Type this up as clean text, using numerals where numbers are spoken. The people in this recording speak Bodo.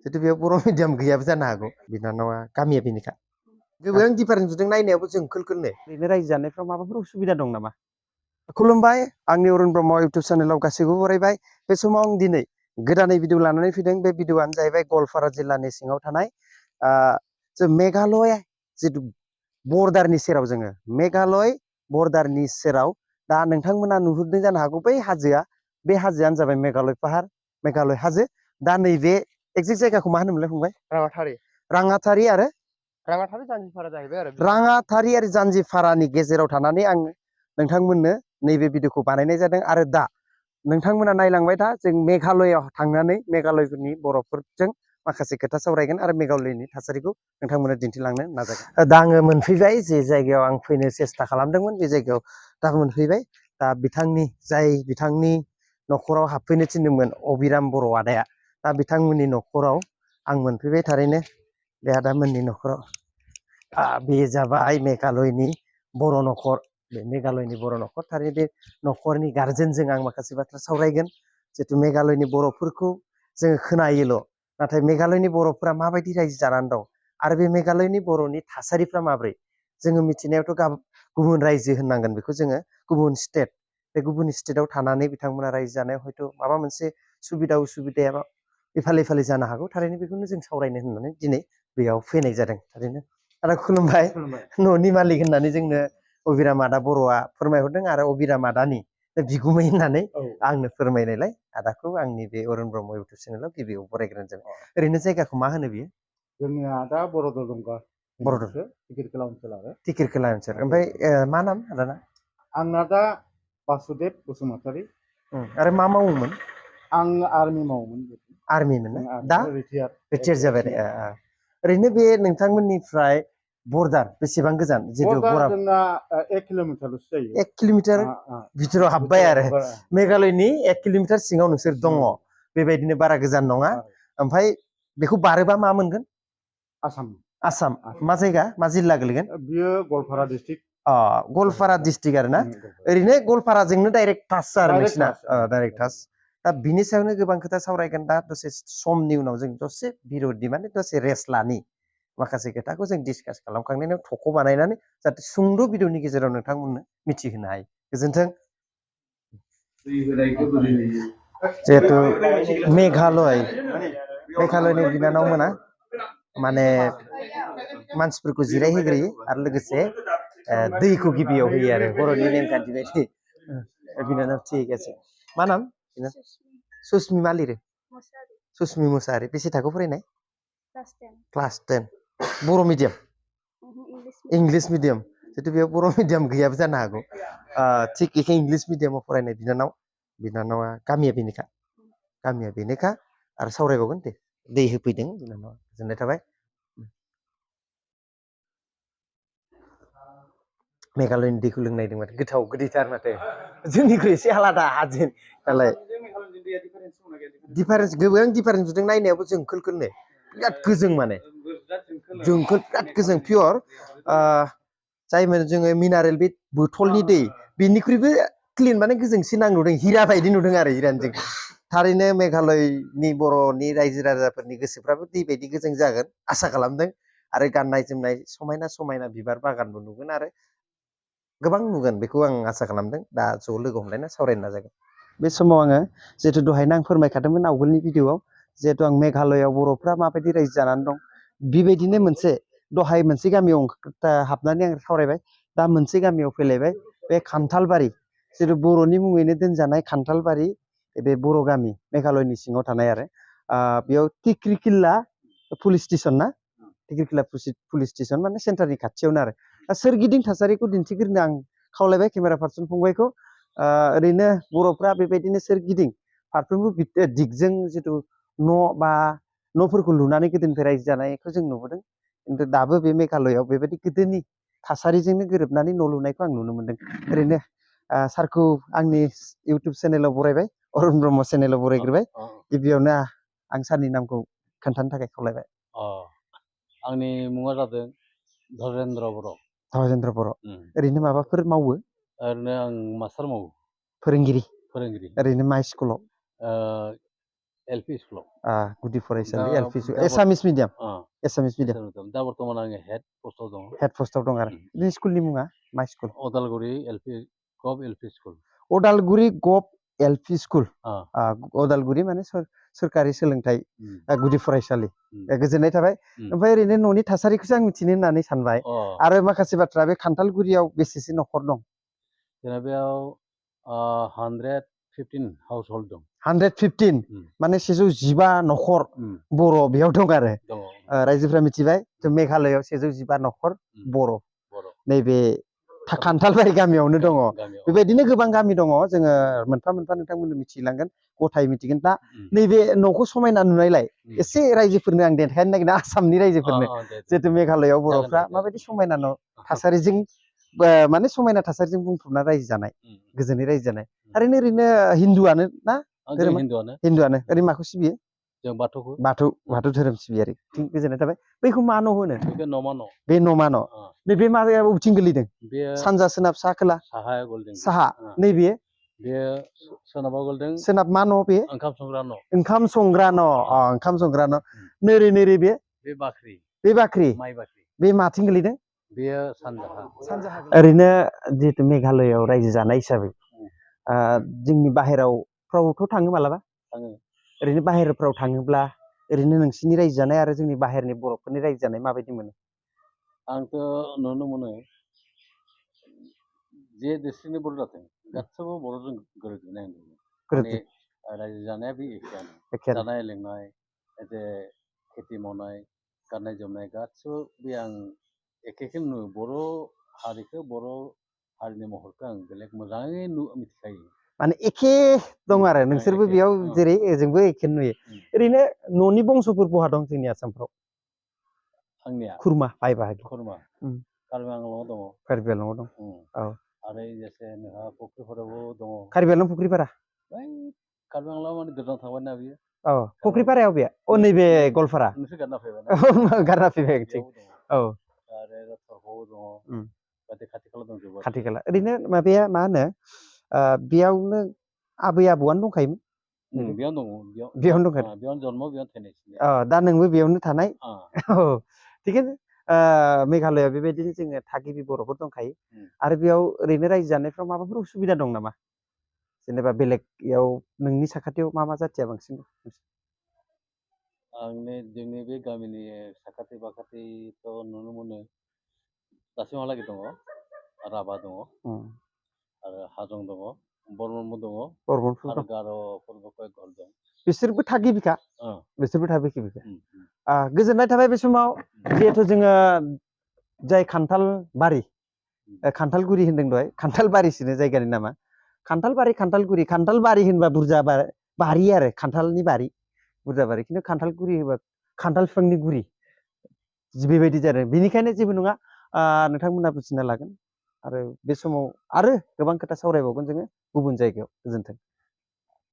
जितु बेयाव बर' मिडियाम गैयाबो जानो हागौ बिनानावा गामिया बेनिखा गोबां डिफारेन्स नुदों नायनायावबो जों खोल-खोलनो ओरैनो रायजो जानायफ्राव माबाफोर उसुबिदा दं नामा खुलुमबाय आंनि अरुण ब्रह्म इउटुब चेनेलाव गासैखौबो बरायबाय बे समाव आं दिनै गोदानै भिडिअ लानानै फैदों बे भिडिअआनो जाहैबाय गवालपारा जिल्लानि सिङाव थानाय जों मेघालय जितु बर्डारनि सेराव जोङो मेघालय बर्डारनि सेराव दा नोंथांमोना नुहुरदों जानो हागौ बै हाजोआ बे हाजोआनो जाबाय मेघालय पाहार मेघालय हाजो दा नैबे एक्जेक्ट जायगाखौ मा होनोमोनलाय फंबाय राङाथारि आरो जान्जिफारा जाहैबाय आरो राङाथारि आरो जान्जिफारानि गेजेराव थानानै आं नोंथांमोननो नैबे भिडिअखौ बानायनाय जादों आरो दा नोंथांमोना नायलांबाय था जों मेघालयआव थांनानै मेघालयफोरनि बर'फोरजों माखासे खोथा सावरायगोन आरो मेघालयनि थासारिखौ नोंथांमोना दिन्थिलांनो नाजागोन दा आङो मोनफैबाय जे जायगायाव आं फैनो सेस्था खालामदोंमोन बे जायगायाव दा मोनफैबाय दा बिथांनि न'खराव हाबफैनो थिनदोंमोन अबिराम बर' आदाया दा बिथांमोननि न'खराव आं मोनफैबाय थारैनो बे आदामोननि न'खराव बे जाबाय मेघालयनि बर' न'खर बे मेघालयनि बर' न'खर थारैनो बे न'खरनि गार्जेनजों आं माखासे बाथ्रा सावरायगोन जितु मेघालयनि बर'फोरखौ जोङो खोनायोल' नाथाय मेघालयनि बर'फोरा माबायदि रायजो जानानै दं आरो बे मेघालयनि बर'नि थासारिफ्रा माब्रै जोङो मिथिनायावथ' गुबुन रायजो होननांगोन बेखौ जोङो गुबुन स्टेट बे गुबुन स्टेटआव थानानै बिथांमोना रायजो जानायाव हयथ' माबा मोनसे सुबिदा उसुबिदाया इफाले जानो हागौ थारैनो बेखौनो जों सावरायनो होननानै दिनै बेयाव फैनाय जादों थारैनो आरो खुलुमबाय न'नि मालिक होननानै जोंनो अबिराम आदा बर'आ फोरमायहरदों आरो अबिराम आदानि बिगुमै होननानै आंनो फोरमायनायलाय आदाखौ आंनि बे अरुण ब्रह्म इउटुब चेनेलाव गिबियाव बरायग्रोनाय जाबाय ओरैनो जायगाखौ मा होनो बियो जोंनिया दा बर'दलंगा टिकिरखोला ओनसोल आरो टिकिरखोला ओनसोल ओमफ्राय मा नाम आदाना आंना दा बासुदेब बसुमतारी आरो मा मावोमोन आं आर्मि मावोमोन आर्मिमोन दा रिटायार जाबाय ओरैनो बे नोंथांमोननिफ्राय बर्डार बेसेबां गोजान जितु जोंना 1 किल'मिटारल'सो जायो 1 किल'मिटार भितराव हाबबाय आरो मेघालयनि 1 किल'मिटार सिङाव नोंसोर दङ बेबायदिनो बारा गोजान नङा ओमफ्राय बेखौ बारोबा मा मोनगोन आसाम मा जायगा मा जिल्ला गोलैगोन बियो गवालपारा डिस्ट्रिक्ट गवालपारा डिस्ट्रिक्ट आरो ना ओरैनो गवालपाराजोंनो डाइरेक्ट टाच आरो नोंसिना डाइरेक्ट टाच दा बिनि सायावनो गोबां खोथा सावरायगोन दा दसे समनि उनाव जों दसे बिर'दि माने दसे रेस्ट लानि माखासे खोथाखौ जों डिसकास खालामखांनायनि उनाव थख' बानायनानै जाहाथे सुंद' भिडिअनि गेजेराव नोंथांमोननो मिथिहोनो हायो गोजोन्थों जिहेथु मेघालयनि बिनानाव मोना माने मानसिफोरखौ जिरायहोग्रोयो आरो लोगोसे दैखौ गिबियाव होयो आरो बर'नि नेमखान्थि बायदि बिनानाव थिग আছে मा नाम सुसमि मा लिरो सुसमि मुसाहारि बेसे थाखोआव फरायनाय क्लास 10 बर' मिडियाम इंलिस मिडियाम जितु बेयाव बर' मिडियाम गैयाबो जानो हागौ थिग बेखौ इंलिस मिडियामाव फरायनाय बिनानावा गामिया बेनोखा आरो सावरायबावगोन दे दै होफैदों बिनानावा गोजोननाय थाबाय मेघालयनि दैखौ लोंनायदों माथो गोथाव गोदैथार माथो जोंनिख्रुइ एसे आलादा हाजो नालाय दिफारेन्स गोबां दिफारेन्स नुदों नायनायावबो जोंखोल-खोलनो बिराद गोजों माने जोंखोल बिराद गोजों पियर जाय जोङो मिनारेल बे बथलनि दै बेनिख्रुइबो क्लिन माने गोजोंसिन आं नुदों हिरा बायदि नुदों आरो हिरानिजों थारैनो मेघालयनि बर'नि रायजो राजाफोरनि गोसोफ्राबो दै बायदि गोजों जागोन आसा खालामदों आरो गाननाय जोमनाय समायना बिबार बागानबो नुगोन आरो गोबां नुगोन बेखौ आं आसा खालामदों दा ज' लोगो हमलायना सावरायनो नाजागोन बे समाव आङो जिहेतु दहायनो आं फोरमायखादोंमोन आवगोलनि भिडिअआव जिहेतु आं मेघालयआव बर'फ्रा माबायदि रायजो जानानै दं बेबायदिनो दहाय मोनसे गामियाव हाबनानै आं सावरायबाय दा मोनसे गामियाव फैलायबाय बे खान्थालबारि जितु बर'नि मुङैनो दोनजानाय खान्थालबारि बे बर' गामि मेघालयनि सिङाव थानाय आरो बेयाव टिक्रिकिल्ला पुलिस स्टेसन ना टिक्रिकिल्ला पुलिस स्टेसन माने सेन्टारनि खाथियावनो आरो सोरगिदिं थासारिखौ दिन्थिग्रोनो आं खावलायबाय केमेरा पार्सन फंबायखौ ओरैनो बर'फ्रा बेबायदिनो सोरगिदिं फारफ्रोमबो दिगजों जितु न'फोरखौ लुनानै गोदोनिफ्राय रायजो जानायखौ जों नुबोदों खिन्थु दाबो बे मेघालयआव बेबायदि गोदोनि थासारिजोंनो गोरोबनानै न' लुनायखौ आं नुनो मोनदों ओरैनो सारखौ आंनि इउटुब चेनेलाव बरायबाय अरुण ब्रह्म चेनेलाव बरायग्रोबाय गिबियावनो आं सारनि नामखौ खोन्थानो थाखाय खावलायबाय आंनि मुङा जादों धर्मेन्द्र बर' ओरैनो माबाफोर मावो ओरैनो आं मास्टार मावो फोरोंगिरि ओरैनो मा स्कुलाव एलपि स्कुलाव गुदि फरायसालि दा- एलपि दा एसामिस मिडियाम अ, एसामिस मिडियाम दा बर्थमान आङो हेड पस्टआव दङ हेड पस्टआव दं आरो बे स्कुलनि मुङा मा school Udalguri गभ LP school Udalguri गभ LP school अ, अदालगुरि माने सोरखारि सोलोंथाइ गुदि फरायसालि गोजोननाय थाबाय उम। ओमफ्राय ओरैनो न'नि थासारिखौसो आं मिथिनो होननानै सानबाय अ आरो माखासे बाथ्रा बे खान्थालगुरियाव बेसेसो न'खर दं जोंना बेयाव 115 हाउस हल्ड दं 115 माने 115 न'खर बर' बेयाव दं आरो दङ रायजोफ्रा मिथिबाय मेघालयआव 115 न'खर बर' बर' नैबे खान्थालबारि गामियावनो दङ गामियाव बेबायदिनो गोबां गामि दङ जोङो मोनफा मोनफा नोंथांमोननो मिथिलांगोन गथायै मिथिगोन दा नैबे न'खौ समायना नुनायलाय एसे रायजोफोरनो आं देखायनो नागिरदों आसामनि रायजोफोरनो जिहेतु मेघालयआव बर'फ्रा माबायदि समायना न' थासारिजों माने समायना थासारिजों बुंफबना रायजो जानाय गोजोनै रायजो जानाय थारैनो ओरैनो हिन्दुआनो ना धोरोमा हिन्दुआनो ओरैनो माखौ सिबियो जों बाथौखौ बाथौ धोरोम सिबियारि गोजोननाय थाबाय बैखौ मा न' होनो बेखौ न'मा न' बे न'मा न' नैबे माबाया बबेथिं गोलैदों बेयो सानजा सोनाब साहा खोला साहाया गोलैदों साहा नैबे बेयो सोनाबाव गोलैदों सोनाब मा न' बे ओंखाम संग्रा न' ओंखाम संग्रा न' ओंखाम संग्रा न' नोरै बे बाख्रि बाख्रि माइ बाख्रि बे माथिं गोलैदों बेयो सानजाहा ओरैनो जिहेतु मेघालयआव रायजो जानाय हिसाबै जोंनि बाहेरावफ्रावथ' थाङो मालाबा थाङो ओरैनो बाहेरफ्राव थाङोब्ला ओरैनो नोंसिनि रायजो जानाय आरो जोंनि बाहेरनि बर'फोरनि रायजो जानाय माबायदि मोनो आंथ' नुनो मोनो जे डिस्ट्रिक्टनि बर' जाथों गासैबो बर'जों गोरोबनाय माने रायजो जानाया बे एखेयानो जानाय लोंनाय जे खेथि मावनाय गाननाय जोमनाय गासिबो बे आं एखेखौनो नुयो बर' हारिखौ बर' हारिनि महरखौ आं बेलेग मोजाङै मिथिखायो माने एखे दं आरो नोंसोरबो बेयाव जेरै जोंबो एखे नुयो ओरैनो न'नि बंस'फोर बहा दं जोंनि आसामफ्राव आंनिया खुरमा बाय बाहागि खुरमा कार्बि आंलंआव दङ कार्बि आंलंआव दं औ आरो जेसे नोंहा फुख्रिफोरावबो दङ कार्बि आंलं फुख्रिपारा बै कार्बि आंलंआ माने गोजानाव थांबायना बियो औ फुख्रिपारायाव बे नैबे गवालपारा नोंसोर गारना फैबाय गारना फैबाय औ आरो दङ खाथि खाला दंजोबो खाथि खाला ओरैनो माबाया मा होनो बेयावनो आबै आबौआनो दंखायोमोन बेयावनो दङ बेयावनो दंखायो बेयावनो जन्म बेयावनो थैनाय दा नोंबो बेयावनो थानाय औ थिगानो मेघालयआव बेबायदिनो जोङो थागिबि बर'फोर दंखायो आरो बेयाव ओरैनो रायजो जानायफ्राव माबाफोर उसुबिदा दं नामा जेनेबा बेलेगयाव नोंनि साखाथियाव मा जाथिया बांसिन जोंनि बे गामिनि साखाथि बाखाथिथ' नुनो मोनो दासिमहालागै दङ राभा दङ आरो हाजं दङ बरमनबो दङ आरो गार'फोरबो कयेकघर दं बिसोरबो थागिबिखा बिसोरबो थागिबिखा गोजोननाय थाबाय बे समाव जिहेथु जोङो जाय खान्थालगुरि होनदों दहाय खान्थालबारिसोनो जायगानि नामा खान्थालबारि होनबा बुरजा बारि आरो खान्थालनि बारि बुरजा बारि खिन्थु खान्थालगुरि होनबा खान्थाल बिफांनि गुरि बेबायदि जादों बेनिखायनो जेबो नङा नोंथांमोना बुजिना लागोन आरो बे समाव आरो गोबां खोथा सावरायबावगोन जोङो गुबुन जायगायाव गोजोन्थों